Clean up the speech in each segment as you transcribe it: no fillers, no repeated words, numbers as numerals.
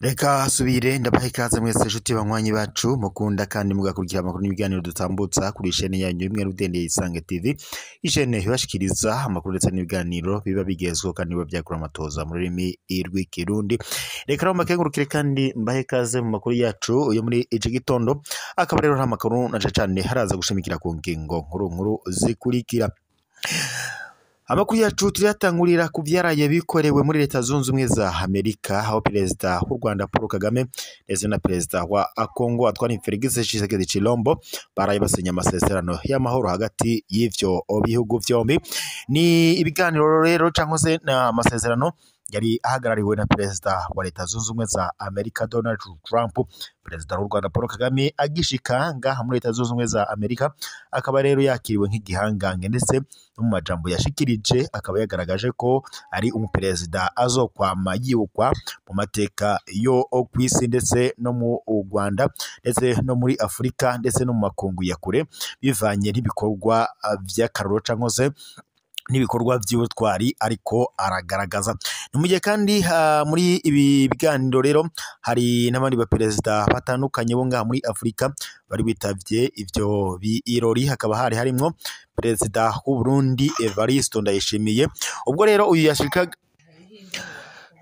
Reka subire ndabaha ikaze mwese nshuti banywanyi bacu mukunda kandi mugakurikira amakuru n'ibiganiro dutambutsa kuri ishene yanyu imwe rudendeye Isange TV, ishene ibashikiriza amakuru ndetse n'ibiganiro biba bigezweho kandi biba byakura amatoza mu rurimi rw'ikirundi. Reka rero mbakengurukire kandi mbahe ikaze mu makuru yacu yo muri iki gitondo, akaba rero nta makuru na cane haraza gushimikira ku ngingo nkuru nkuru zikurikira. Amakuru yacu turiyatangurira ku vyaraye bikorewe muri Leta Zunze Ubumwe za Amerika, aho perezida w'u Rwanda Paul Kagame ndetse na perezida wa Congo Antoine Felix Tshisekedi Tshilombo baraye basinya amasezerano y'amahoro hagati y'ivyo bihugu vyombi. Ni ibiganiro rero cyangwa se amasezerano yari ahagarariwe na perezida wa Leta Zunze Ubumwe za Amerika Donald Trump. Perezida w'u Rwanda Paul Kagame agishika ngaha muri Leta Zunze Ubumwe za Amerika akaba rero yakiriwe nk'igihangange, ndetse no mu majambo yashikirije akaba yagaragaje ko ari umuperezida azokwama yibukwa mu mateka yo kw'isi ndetse no mu Rwanda ndetse no muri Afurika ndetse no mu makungu ya kure, bivanye n'ibikorwa vy'akarorero cyangwa se n'ibikorwa by'ubutwari ariko aragaragaza. Ni mu gihe kandi muri ibi biganiro rero hari n'abandi baperezida batandukanye bo ngaha muri Afurika bari bitavye ivyo birori, hakaba hari harimwo perezida w'u Burundi Evariste Ndayishimiye. Ubwo rero uyu yashikaga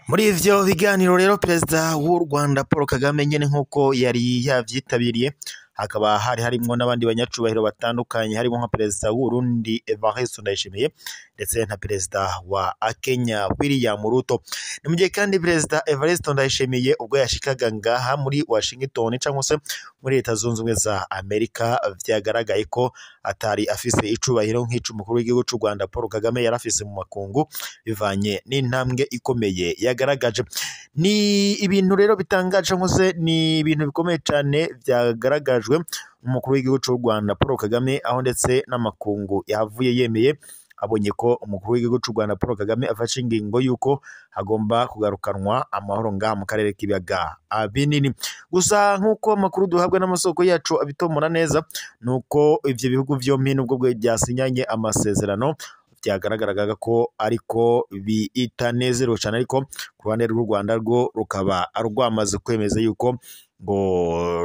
muri ivyo biganiro rero perezida w'u Rwanda Paul Kagame nyene nkuko yari yavyitabiriye, hakaba hari harimwo n'abandi banyacubahiro batandukanye, harimo nka perezida w'u Burundi Evariste Ndayishimiye ndetse na perezida wa Kenya William Ruto. Ni mu gihe kandi perezida Evariste Ndayishimiye ubwo yashikaga ngaha muri Washington cyangwa se muri Leta Zunze Ubumwe za Amerika, vyagaragaye ko atari afise icubahiro nk'ic'umukuru w'igihugu c'u Rwanda Paul Kagame yari afise mu makungu, bivanye n'intambwe ikomeye yagaragaje. Ni ibintu rero bitangaje cyangwa se ni ibintu bikomeye cyane vyagaragajwe umukuru w'igihugu c'u Rwanda Paul Kagame, aho ndetse n'amakungu yavuye yemeye abonye ko umukuru w'igihugu c'u Rwanda Paul Kagame afashe ingingo yuko hagomba kugarukanwa amahoro ngaha mu karere k'ibiyaga binini. Gusa nk'uko amakuru duhabwa n'amasoko yacu abitomora neza, nuko ivyo bihugu vyompi nubwo byasinyanye amasezerano byagaragaraga ko ariko bitanezerewe cyane, ariko ku ruhande rw'u Rwanda rwo rukaba rwamaze kwemeza yuko ngo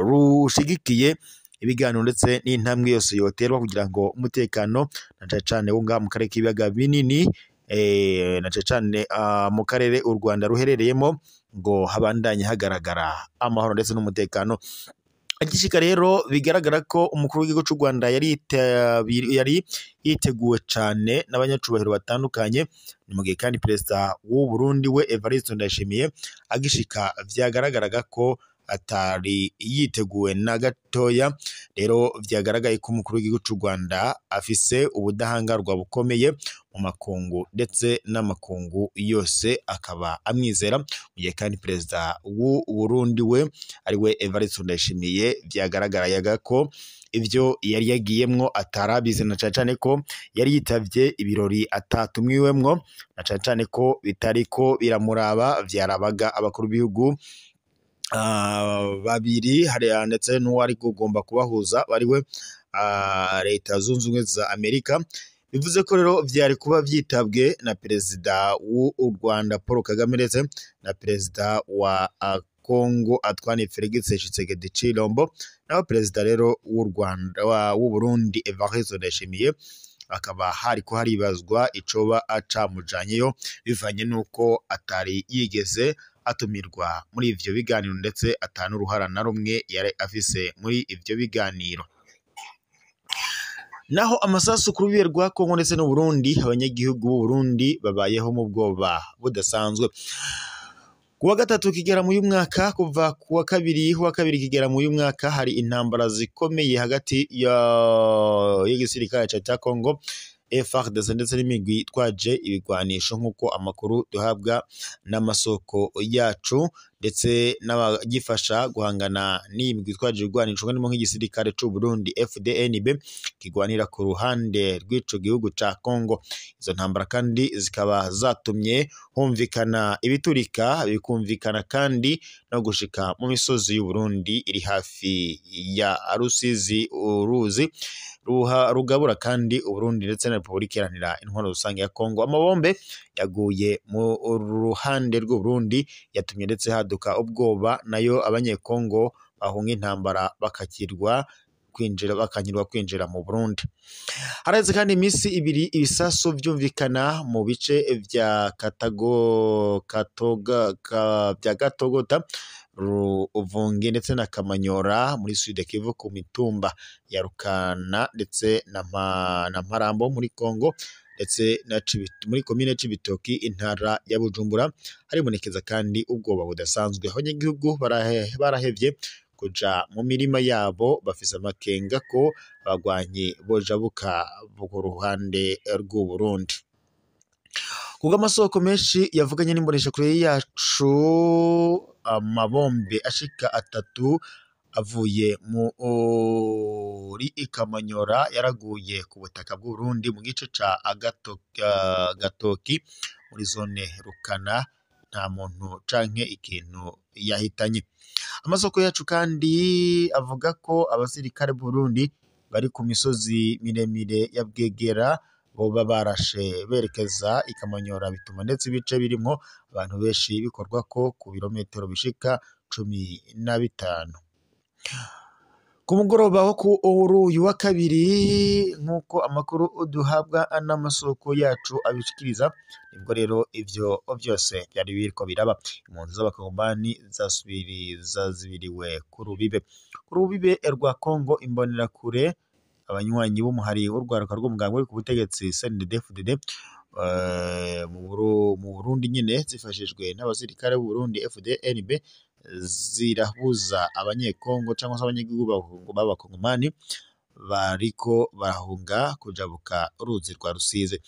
rushigikiye ibiganiro ndetse n'intambwe yose yoterwa kugira ngo umutekano na cane wo ngaha mu karere k'ibiyaga binini, na cane mu karere u Rwanda ruherereyemo, ngo habandanye hagaragara amahoro ndetse n'umutekano. Agishika rero bigaragara ko umukuru w'igihugu c'u Rwanda yari yiteguwe cane n'abanyacubahiro batandukanye. Ni mu gihe kandi perezida w'u Burundi we Evariste Ndayishimiye agishika vyagaragaraga ko atari yiteguwe na gatoya. Rero vyagaragaye ko umukuru w'igihugu c'u Rwanda afise ubudahangarwa bukomeye mu makungu ndetse n'amakungu yose akaba amwizera. Mu gihe kandi perezida w'u Burundi we ari we Evariste Ndayishimiye vyagaragaraga ko ivyo yari yagiyemwo atarabizi, na cane cane ko yari yitavye ibirori atatumwiwemwo, na cane cane ko bitariko biramuraba, vyarabaga abakuru b'ibihugu babiri hari ndetse n'uwari kugomba kubahuza bariwe Leta Zunze Ubumwe za Amerika. Bivuze ko rero vyari kuba vyitabwe na perezida w'u Rwanda Paul Kagame ndetse na perezida wa Congo Antoine Felix Tshisekedi Tshilombo, naho perezida rero w'u Rwanda w'u Burundi Evariste Ndayishimiye akaba hari ko haribazwa icoba acamujanyeyo, bivanye nuko atari yigeze atumirwa muri ivyo biganiro ndetse atanuruhara na rumwe yari afise muri ivyo biganiro. Naho amasasu ku rubibe rwa Congo ndetse n'u Burundi, abanyagihugu b'u Burundi babayeho mu bwoba budasanzwe. Kuwa gatatu kigera mu mwaka, kuva kuwa kabiri kuwa kabiri kigera mu mwaka, hari intambara zikomeye hagati y'igisirikare ca Congo FARDC ndetse n'imigwi itwaje ibigwanisho, nk'uko amakuru duhabwa n'amasoko yacu ndetse n'abagifasha guhangana n'iyi migwi itwaje ibigwanisho, harimo nk'igisirikare c'u Burundi FDNB kigwanira ku ruhande rw'ico gihugu ca Congo. Izo ntambara kandi zikaba zatumye humvikana ibiturika, bikumvikana kandi no gushika mu misozi y'u Burundi iri hafi ya Rusizi uruzi rugabura kandi Uburundi ndetse na Repubulika Iharanira Intwaro Rusange ya Kongo. Amabombe yaguye mu ruhande rw'Uburundi yatumye ndetse haduka ubwoba, nayo abanyekongo bahunga intambara bakakirwa kwinjira bakanyirwa kwinjira mu Burundi. Haraheze kandi iminsi ibiri ibisasu vyumvikana mu bice vya Katago Katoga ka, vya Gatogota, Ruvungi ndetse na Kamanyora muri Sud Kivu ku mitumba ya Rukana ndetse na Mparambo muri Kongo ndetse na muri komine Cibitoki intara ya Bujumbura. Haribonekeza kandi ubwoba budasanzwe, abanyagihugu barahevye kuja mu mirima yabo, bafise amakenga ko abagwanyi bojabuka ku ruhande rw'u Burundi. Kubwo amasoko menshi yavuganye n'imboneshakure yacu, amabombe ashika atatu avuye muri Kamanyora yaraguye ku butaka bw'u Burundi mu gice ca Gatoki muri zone Rukana, nta muntu canke ikintu yahitanye. Amasoko yacu kandi avuga ko abasirikare b'u Burundi bari ku misozi miremire ya Bwegera boba barashe berekeza i Kamanyora, bituma ndetse ibice birimwo abantu benshi bikorwa ko ku birometero bishika 15. Ku mugoroba wo ku uyu wa kabiri, nk'uko amakuru duhabwa n'amasoko yacu abishikiriza, nibwo rero ivyo vyose byari biriko biraba. Impunzi z'abakongomani zazibiriwe ku rubibe rwa Kongo. Imbonerakure, abanywanyi b'umuhari w'urwaruka rw'umugambwe uri ku butegetsi CNDD-FDD mu Burundi nyine, zifashijwe n'abasirikare b'u Burundi FDNB, zirabuza abanyekongo cyangwa se abanyagihugu b'abakongomani bariko barahunga kujabuka uruzi rwa Rusizi.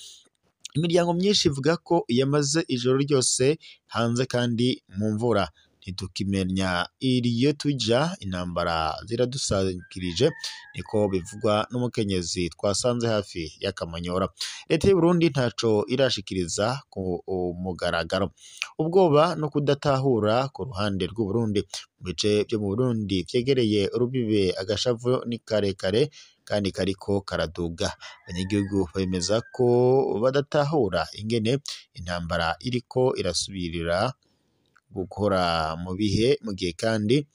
Imiryango myinshi ivuga ko yamaze ijoro ryose hanze kandi mu mvura, ntitukimenya iriyo tuja, intambara ziradusakirije, niko bivugwa n'umukenyezi twasanze hafi ya Kamanyora. Leta y'u Burundi ntaco irashikiriza ku mugaragaro. Ubwoba no kudatahura ku ruhande rw'u Burundi. Mu bice vyo mu Burundi vyegereye urubibe, agashavu ni karekare kandi kariko karaduga. Abanyagihugu bemeza ko badatahura ingene intambara iriko irasubirira gukora mu bihe mu gihe kandi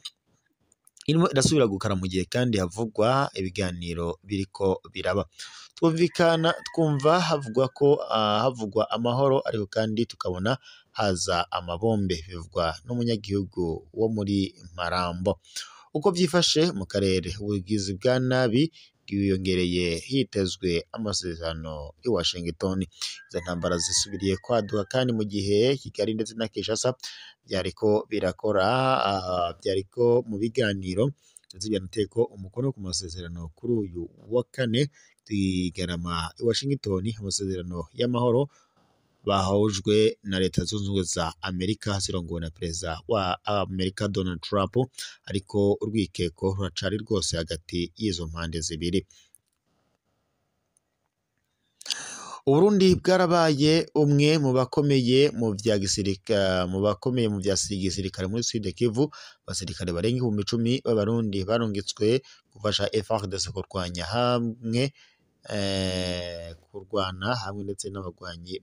irimo irasubira gukara mu gihe kandi havugwa ibiganiro biriko biraba. Twumvikana twumva havugwa ko havugwa amahoro, ariko kandi tukabona haza amabombe, bivugwa n'umunyagihugu wo muri Marambo. Uko vyifashe mu karere, ubugizi bwa nabi bwiyongereye hitezwe amasezerano i Washington. Izo ntambara zisubiriye kwaduka kandi mu gihe Kigali ndetse na Kinshasa byariko birakora byariko mu biganiro ndetse byanateye ko umukono ku masezerano kuri uyu wa kane Kigarama i Washington, amasezerano y'amahoro bahujwe na Leta Zunze Ubumwe za Amerika zirongowe na Perezida wa Amerika Donald Trump, ariko urwikeko ruracari rwose hagati y'izo mpande zibiri. Uburundi bwarabaye umwe mu bakomeye mu vya gisirikare muri Sud Kivu. Abasirikare barenga 10,000 b'Abarundi barungitswe gufasha FARDC kurwanya hamwe kurwana hamwe ndetse n'abagwanyi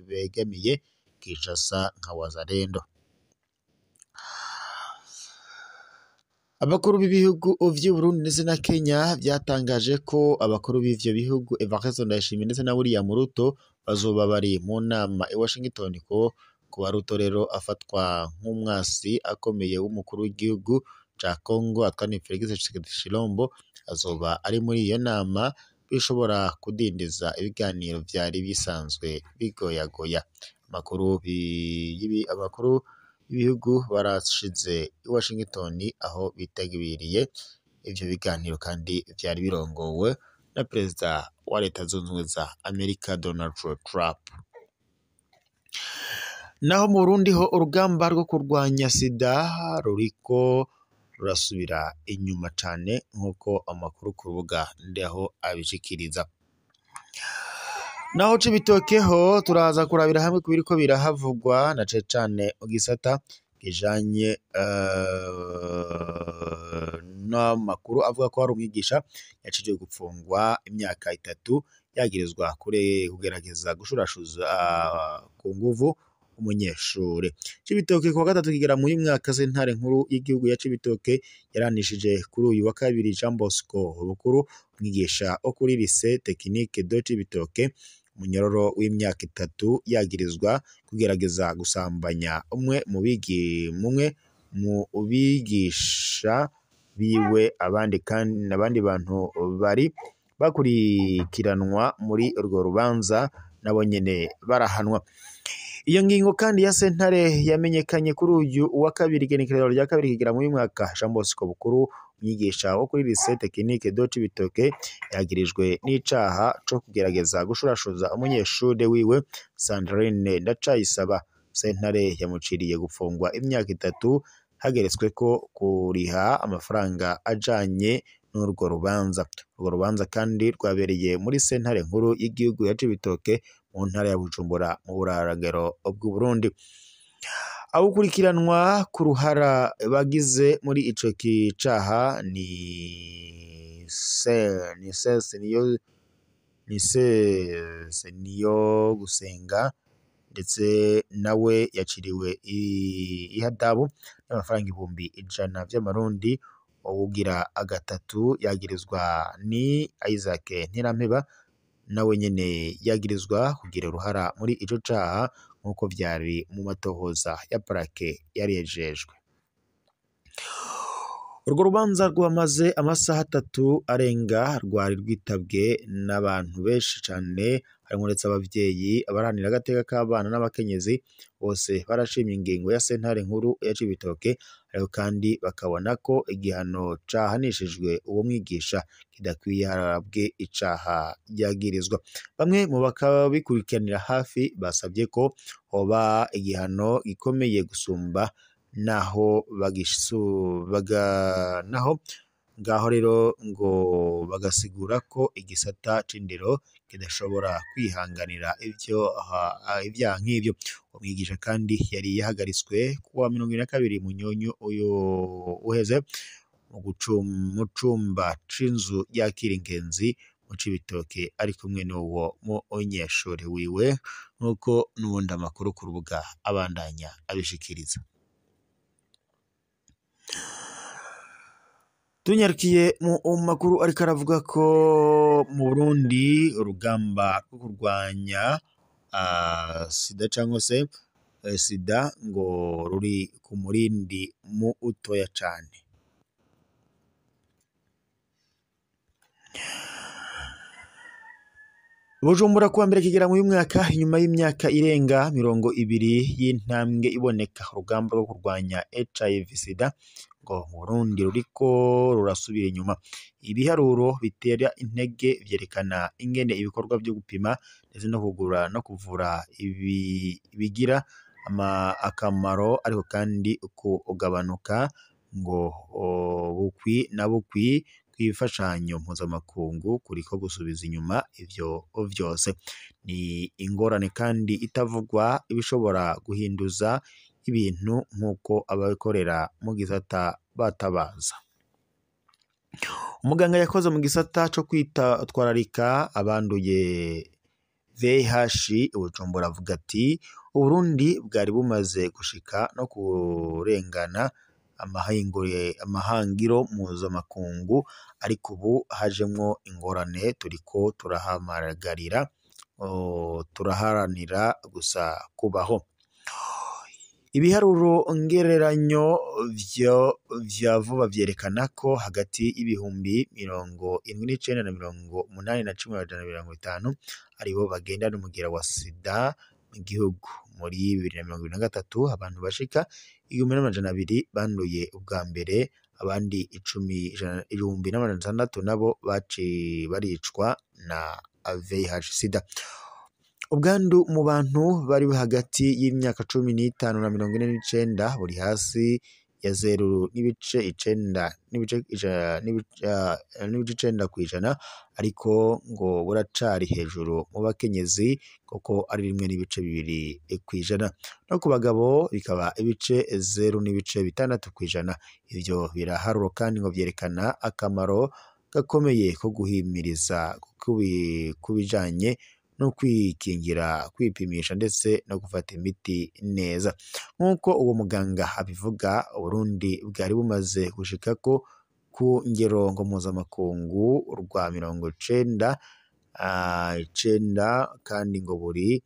begamiye Kinshasa nka Wazalendo. Abakuru b'ibihugu vy'u Burundi ndetse na Kenya byatangaje ko abakuru b'ivyo bihugu Evariste Ndayishimiye ndetse na William Ruto bazoba bari mu nama i Washington, ko kuba Ruto rero afatwa nk'umwasi akomeye w'umukuru w'igihugu ca Congo Antoine Felix Tshisekedi Tshilombo azoba ari muri iyo nama, bishobora kudindiza ibiganiro vyari bisanzwe bigoyagoya. Amakuru y'ibihugu barashize i Washington aho biteguriye ivyo biganiro kandi vyari birongowe na Perezida wa Leta Zunze Ubumwe za Amerika Donald Trump. Naho mu Burundi ho urugamba rwo kurwanya sida ruriko rurasubira inyuma cane nk'uko amakuru ku rubuga ndaho abishikiriza. Naho Cibitoke ho turaza kurabira hamwe kubiriko birahavugwa na cane cane mu gisata kijanye n'amakuru avuga ko hari umwigisha yacijwe gupfungwa imyaka 3 yagirizwa kugerageza gushurashuza ku nguvu umunyeshure. Cibitoke kuwa gatatu kigera muri mwaka sentare nkuru y'igihugu ya Cibitoke yaranishije kuri uyu wa kabiri Jean Bosco Bukuru, umwigisha wo kuri lycée technique de Cibitoke, umunyororo w'imyaka 3 yagirizwa kugerageza gusambanya umwe mu bigisha biwe, abandi kandi n'abandi bantu bari bakurikiranwa muri urwo rubanza nabo nyene barahanwa. Iyo ngingo kandi ya sentare yamenyekanye kuri uyu wa kabiri igenekerezo rya kabiri kigera muri mwaka. Jean Bosco Bukuru, umwigisha wo kuri lycée technique de Cibitoke, yagirijwe n'icaha co kugerageza gushurashuza umunyeshure wiwe Sandrine Ndacayisaba. Sentare yamuciriye gupfungwa imyaka 3 hageretswe ko kuriha amafaranga ajanye n'urwo rubanza. Urwo rubanza kandi rwabereye muri sentare nkuru y'igihugu ya Cibitoke mu ntara ya Bujumbura mu buraragero bw'u Burundi. Abukurikiranwa ku ruhara bagize muri ico kicaha ni niyo gusenga, ndetse nawe yaciriwe ihadabu y'amafaranga 100,000 vy'amarundi. Uwugira agatatu yagirizwa ni Isaac Ntirampeba, nawe nyene yagirizwa kugira uruhara muri ico caha nk'uko vyari mu matohoza ya parake yarejejwe. Urwo rubanza rwamaze amasaha 3 arenga, rwari rwitabwe n'abantu benshi cane, harimwo ndetse abavyeyi, abaharanira agateka k'abana n'abakenyezi, bose barashimye ingingo ya sentare nkuru ya Cibitoke, ariko kandi bakabona ko igihano cahanishijwe uwo mwigisha kidakwiye harabwe icaha yagirizwa. Bamwe mu bakabikurikiranira hafi basabye ko hoba igihano gikomeye gusumba, naho naho ngaho rero ngo bagasigura ko igisata c'indero kidashobora kwihanganira ivyaha nk'ivyo. Umwigisha kandi yari yahagaritswe kuwa 22 Munyonyo uyu uheze mu cumba c'inzu yakira ingenzi mu Cibitoke, ari kumwe n'uwo munyeshure wiwe, nk'uko n'ubundi amakuru ku rubuga abandanya abishikiriza. Tunyarukiye mu makuru ariko aravuga ko mu Burundi urugamba rwo kurwanya sida cyangwa se sida ngo ruri ku murindi mu utoya cane. Bujumbura kuwa mbere kigera mu mwaka, inyuma y'imyaka irenga 20 y'intambwe iboneka, urugamba rwo kurwanya HIV sida ngo mu Burundi ruriko rurasubira inyuma. Ibiharuro bitera intege vyerekana ingene ibikorwa vyo gupima ndetse no kugura no kuvura bigira akamaro, ariko kandi kugabanuka ngo bukwi na bukwi kw'imfashanyo mpuzamakungu kuriko gusubiza inyuma ivyo vyose. Ni ingorane kandi itavugwa ibishobora guhinduza ibintu nk'uko ababikorera mu gisata batabaza. Umuganga yakoze mu gisata co kwitwararika abanduye VIH Bujumbura avuga ati Uburundi bwari bumaze gushika no kurengana amahangiro mpuzamakungu, ariko ubu hajemwo ingorane, turiko turahamagarira turaharanira gusa kubaho. Ibiharuro ngereranyo vya vuba vyerekana ko hagati y'ibihumbi 79 na 81,150 aribo bagendana umugera wa sida mu gihugu. Muri 2023 abantu bashika 1200 banduye ubwa mbere, abandi 1600 nabo baricwa na VIH sida. Ubwandu mu bantu bari hagati y'imyaka 15 na 49 buri hasi ya 0.9 n'ibice 9 kw'ijana, ariko ngo buracari hejuru mu bakenyezi kuko ari 1.2 kw'ijana, no ku bagabo bikaba ibice 0.6 kw'ijana. Ivyo biraharuro kandi ngo vyerekana akamaro gakomeye ko guhimiriza kubijanye no kwikingira, kwipimisha ndetse no gufata imiti neza. Nk'uko uwo muganga abivuga, Uburundi bwari bumaze gushikako ku ngero ngo mpuzamakungu rwa 99 kandi ngo buri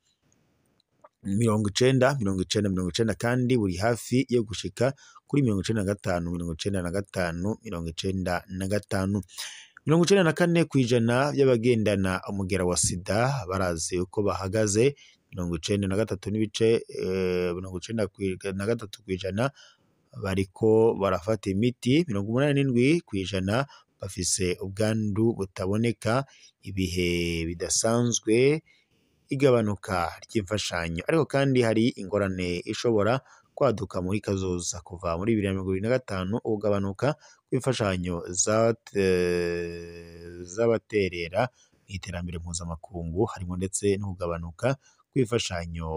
90 90 90 kandi buri hafi yo gushika kuri 95 95 95. 94 kw'ijana by'abagendana umugera wa sida barazi uko bahagaze, 93.93 kw'ijana bariko barafata imiti, 87 kw'ijana bafise ubwandu butaboneka, ibihe bidasanzwe, igabanuka ry'imfashanyo. Ariko kandi hari ingorane ishobora kwaduka muri kazoza. Kuva muri 2025 ugabanuka kw'imfashanyo z'abaterera mu iterambere mpuzamakungu, harimo ndetse no kugabanuka kw'imfashanyo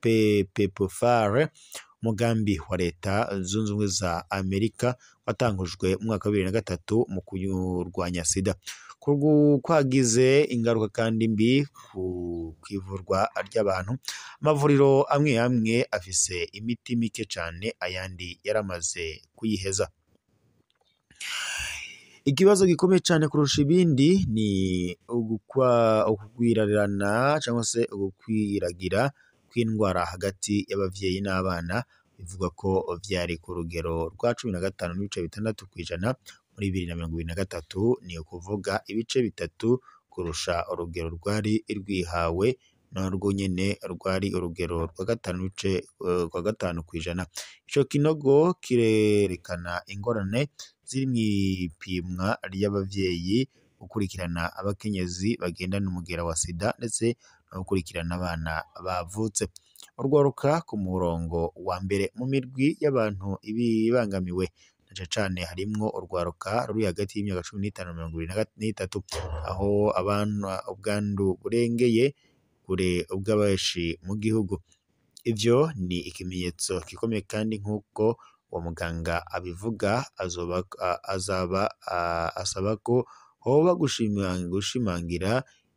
PEPFAR, umugambi wa Leta Zunze Ubumwe za Amerika watangujwe mu mwaka wa 2003 mu kurwanya sida. Kwagize ingaruka kandi mbi ku kwivurwa ry'abantu. Amavuriro amwe amwe afise imiti mike cane, ayandi yaramaze kuyiheza. Ikibazo gikomeye cane kurusha ibindi ni ukugwirirana cyangwa se ugukwiragira kw'indwara hagati y'abavyeyi n'abana, bivugwa ko vyari ku rugero rwa 15.6 kw'ijana muri 2023, ni ukuvuga ibice 3 kurusha urugero rwari rwihawe narwo nyene rwari urugero rwa 5.5 kw'ijana. Ico kinogo kirerekana ingorane ziri mw'ipimwa ry'abavyeyi, gukurikirana abakenyezi bagendana umugera wa sida ndetse no gukurikirana abana bavutse. Urwaruka ku murongo wa mbere mu mirwi y'abantu ibibangamiwe, na cane harimwo urwaruka ruri hagati y'imyaka 15 na 23, aho abana ubwandu burengeye kure ubw'abenshi mu gihugu. Ivyo ni ikimenyetso gikomeye kandi nk'uko uwo muganga abivuga, asaba ko hoba gushimangira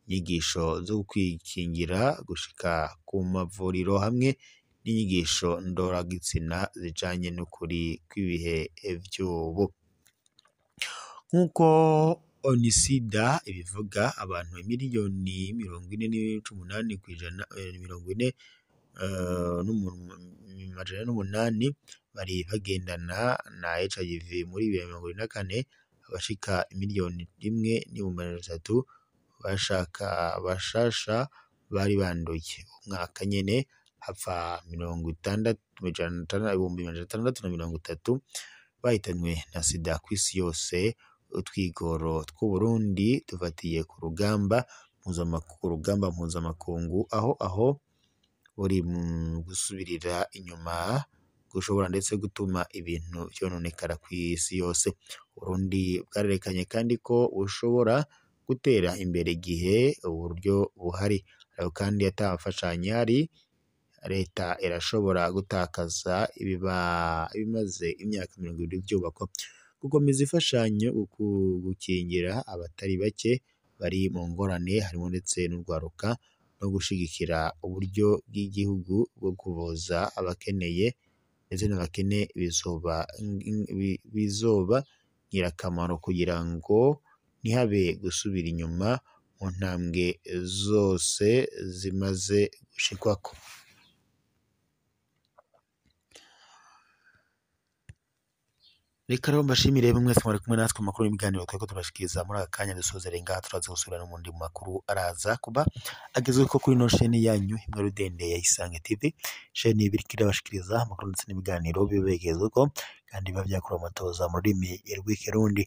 inyigisho zo kwikingira gushika ku mavuriro hamwe n'inyigisho ndoragitsina zijanye n'ukuri kw'ibihe vy'ubu. Nk'uko Onisida ibivuga, abantu miliyoni 40.8 kw'ijana, 40,800 bari bagendana na HIV muri 2024, abashika miliyoni 1.3 bashasha bari banduye. Umwaka nyene hapfa 630,000 bahitanywe na sida kw'isi yose. Utwigoro tw'Uburundi tufatiye ku rugamba mpuzamakungu, aho buri gusubirira inyuma gushobora ndetse gutuma ibintu vyononekara kw'isi yose. Uburundi bwarerekanye kandi ko bushobora gutera imbere igihe uburyo buhari, ariko kandi ata mfashanyo ihari, leta irashobora gutakaza ibimaze imyaka 70 vyubakwa. Gukomeza imfashanyo gukingira abatari bake bari mu ngorane, harimo ndetse n'urwaruka, no gushigikira uburyo bw'igihugu bwo kuvuza abakeneye ndetse n'abakene bizoba ngirakamaro kugira ngo ntihabe gusubira inyuma mu ntambwe zose zimaze gushikwako. Reka rero mbashimire mwese mwari kumwe natwe mu makuru y'ibiganiro twariko turabashikiriza muri aka kanya. Dusozere ngaha, turaza gusubira no mundi makuru araza kuba agezweko kuri ino sheni yanyu imwe rudende ya Isange TV, sheni iriko irabashikiriza amakuru ndetse n'ibiganiro bibegezweko kandi biba vyakorewe amatohoza mu rurimi rw'ikirundi.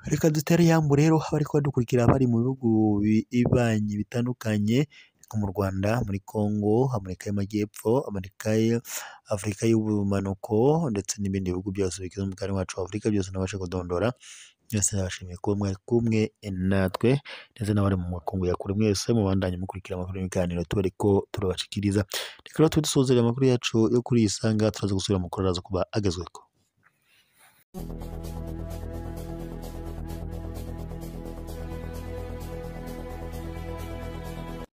Reka dutere yambu rero abariko badukurikira bari mu bihugu bibanyi bitandukanye, nko mu Rwanda, muri Congo, Amerika y'Amajyepfo, Amerika, Afurika y'ubumanuko ndetse n'ibindi bihugu byose bigize umugabane wacu wa Afurika byose nabasha kudondora. Mwese ndabashimiye kuba mwari kumwe natwe ndetse n'abari mu makungu ya kure mwese mubandanye mukurikira amakuru n'ibiganiro tubariko turabashikiriza. Reka rero tube dusozereye amakuru yacu yo kuri iyi sanga, turaza gusubira mu araza kuba agezweko.